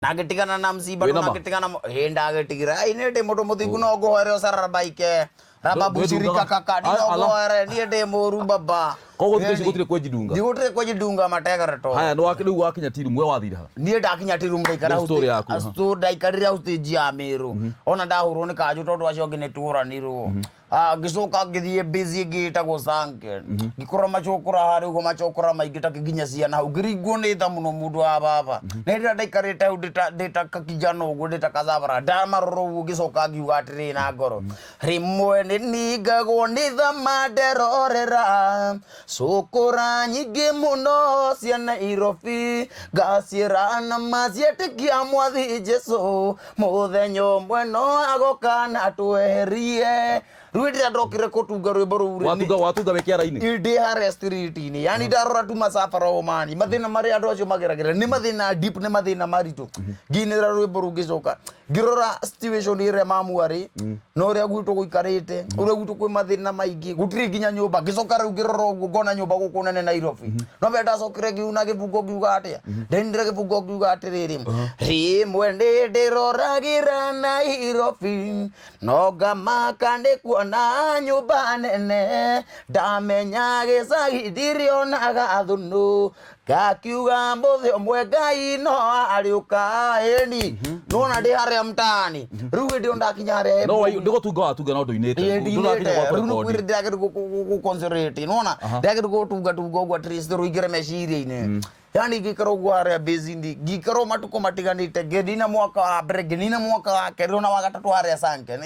Na ngĩtigana na msiba Wĩna na ma? ngĩtigana ĩ ndagĩtigire ai nĩ ndĩ mũndũ mũthingu no ngũhoere ũcarabaike rababu Ndwĩndungaga? shirika kaka Ala. no ngũhoere niĩ ndĩ mũru baba. Koguo thikũ ici Ĩni. gũtirĩ kwenjidunga? Gũtirĩ kwenjidunga mategereto. Haya, nĩ rĩu wakinya tirumu, we wathire ha? Niĩ ndakinya tirumu ndaikara Nĩ story yaku, aha. ndaikarire hau stage ya Meru ona ndahũrwo nĩ kanjũ tondũ acio angĩ nĩ tuoranirwo. Ah, ngĩcoka ngĩthiĩ busy ĩngĩ ĩtagwo Sanken, ngĩkora macokora harĩa ũguo, macokora maingĩ ta nginya ciana hau, ngĩringwo nĩ tha mũno mũndũ wa baba. Na hĩndĩ ĩrĩa ndaikarĩte hau ndĩ ta kakijana ũguo, ndĩ ta kacabara, ndamarora ũguo ngĩcoka ngiuga atĩrĩrĩ na ngoro, rĩmwe nĩ ningagwo nĩ tha manderorera cũkũra nyingĩ mũno cia Nairobi, ngaciĩra na maciĩtĩkia mwathi Jesu mũthenya ũmwe no agoka na tweherie. Rĩu hĩndĩ ĩrĩa ndokire kũtunga rwĩmbo rũu rĩ, Watunga wĩ kĩara-inĩ? Ndĩ harĩa street-inĩ, yani ndarora tu macabara o mani mathĩna marĩa andũ acio mageragĩra nĩ mathĩna deep, nĩ mathĩna maritũ. Ngĩinĩra rwĩmbo rũu, ngĩcoka ngĩrora situation ĩrĩa mamu arĩ na ũrĩa gwitũ gũikarĩte, ũrĩa gwitũ kwĩ mathĩna maingĩ, gũtirĩ nginya nyũmba. Ngĩcoka rĩu ngĩrora ũguo ngona nyũmba gũkũ nene Nairobi, no mbere ndacokire ngiuna gĩbungo ngiuga atĩa, ndainire gĩbungo ngiuga atĩrĩrĩ, rĩmwe nĩ ndĩroragĩra Nairobi no ngamaka nĩ kuona nyũmba nene, ndamenya gĩcagi ndirĩonaga thũnũ, ngakiuga mũthĩ ũmwe Ngai no arĩũka. Ĩni nona ndĩ harĩa mtaani rĩu hĩndĩ ĩyo ndakinya harĩa No ndĩgũtunga watunga no ndũinĩte. Ndũrakinya gwa rĩu nĩ kũrekondi. kwĩrĩ ndĩrageria gũconcentrate, nona ndĩrageria gũtunga tunga ũguo at least rũingĩre meciria-inĩ. Yani ngĩikara ũguo harĩa base-inĩ, ngĩikara matukũ matiganĩte, ngĩnina mwaka wa mbere, ngĩnina mwaka wa kerĩ ona wa gatatũ harĩa Sanken.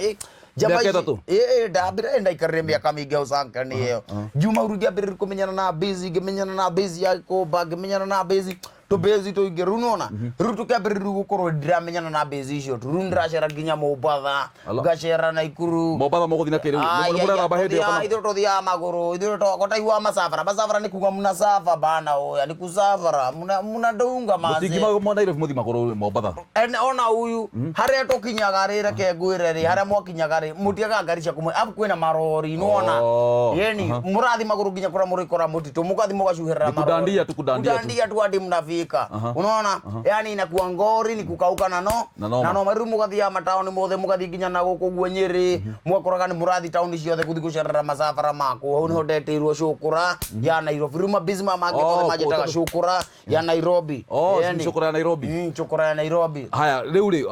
Njama Mĩaka ici- 3? Ĩ, ndambire ndaikarire mĩaka mĩingĩ hau Sanken ĩyo. Ngiuma rĩu ngĩambĩrĩria kũmenyana na base, ngĩmenyana na base ya Gĩkomba, ngĩmenyana na base tũbase tũingĩ. Rĩu nona rĩu tũkĩambĩrĩria gũkorwo ndĩramenyana na base icio tu. Rĩu ndĩracera nginya Mombatha, Ala. ngacera Naikuru. Mombatha mũgũthiĩ na kĩrĩu? Ai, ai, Mũraramba hĩndĩ ĩyo kana? Ithuĩ tũthiaga magũrũ, ithuĩ kotaigua macabara macabara nĩ kuga mnasava bana, oya nĩ kusavara mnadunga maze. Mũtingima mwa Nairobi mũthiĩ magũrũ Mombatha? Ene ona uyu haria tukinyaga ri, reke ngwire ri, haria mwakinyaga ri mutiaga ngari cia kumwe abu kwina marori nona. Oh, Yeni murathi maguru nginya kuria murikora mutitu, mukathi mugacuhirira. Ni kudandia tu, kudandia tu. Kudandia tu hadi mnafika, unaona? Yani inakuwa ngori ni kukauka na no Na noma. Na noma. Riu mugathia mataoni mothe, mugathi nginya na guku guo Nyeri, mugakoraga ni murathi tauni ciothe kuthi gucerera macabara maku. Hau niho ndetirwo cukura ya Nairobi. Riu mabizima mangĩ mothe Oh, manjĩtaga cukura ya Nairobi. Oh, Yeni. cukura ya Nairobi. Cukura ya Nairobi. Haya, rĩu rĩ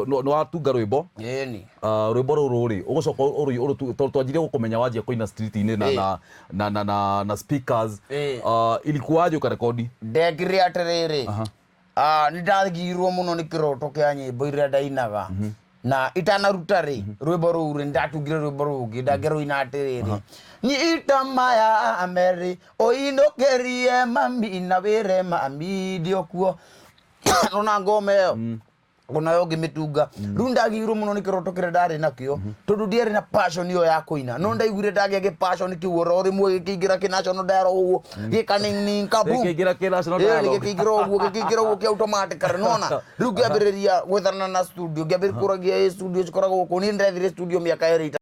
nĩ watunga rwĩmbo. Yeni. Rwĩmbo rũrũ rĩ ũgũcoka tondũ twanjirie gũkũmenya wanjia kũina street-inĩ na na speakers. Ilikuwaje ukarekodi? Ndekire atĩrĩrĩ, nĩ ndagirwo mũno nĩ kĩroto kĩa nyĩmbo iria ndainaga na itanaruta rĩ rwĩmbo rũu rĩ, ndatungire rwĩmbo rũngĩ ndangĩrũina atĩrĩrĩ, nyita maya merĩ ũinũkĩrie mami na wĩre mami ndĩokuo. Nona ngoma ĩyo onayo ngĩmĩtunga. Rĩu ndagirwo mũno nĩ kĩroto kĩrĩa ndarĩ nakĩo tondũ ndiarĩ na passion ĩyo ya kũina, no ndaiguire ndagĩa gĩ passion kĩu oro rĩmwe gĩkĩingĩra kĩ national dialogue ũguo gĩkaning'ning kaboom. Gĩkĩingĩra kĩ national Ĩĩ, dialogue. gĩkĩingĩra ũguo, gĩkĩingĩra ũguo kĩ automatically. Nona rĩu ngĩambĩrĩria gwethana na studio, ngĩambĩrĩria kũragia, ĩ studio cikoragwo gũkũ. Niĩ ndethire studio mĩaka 2.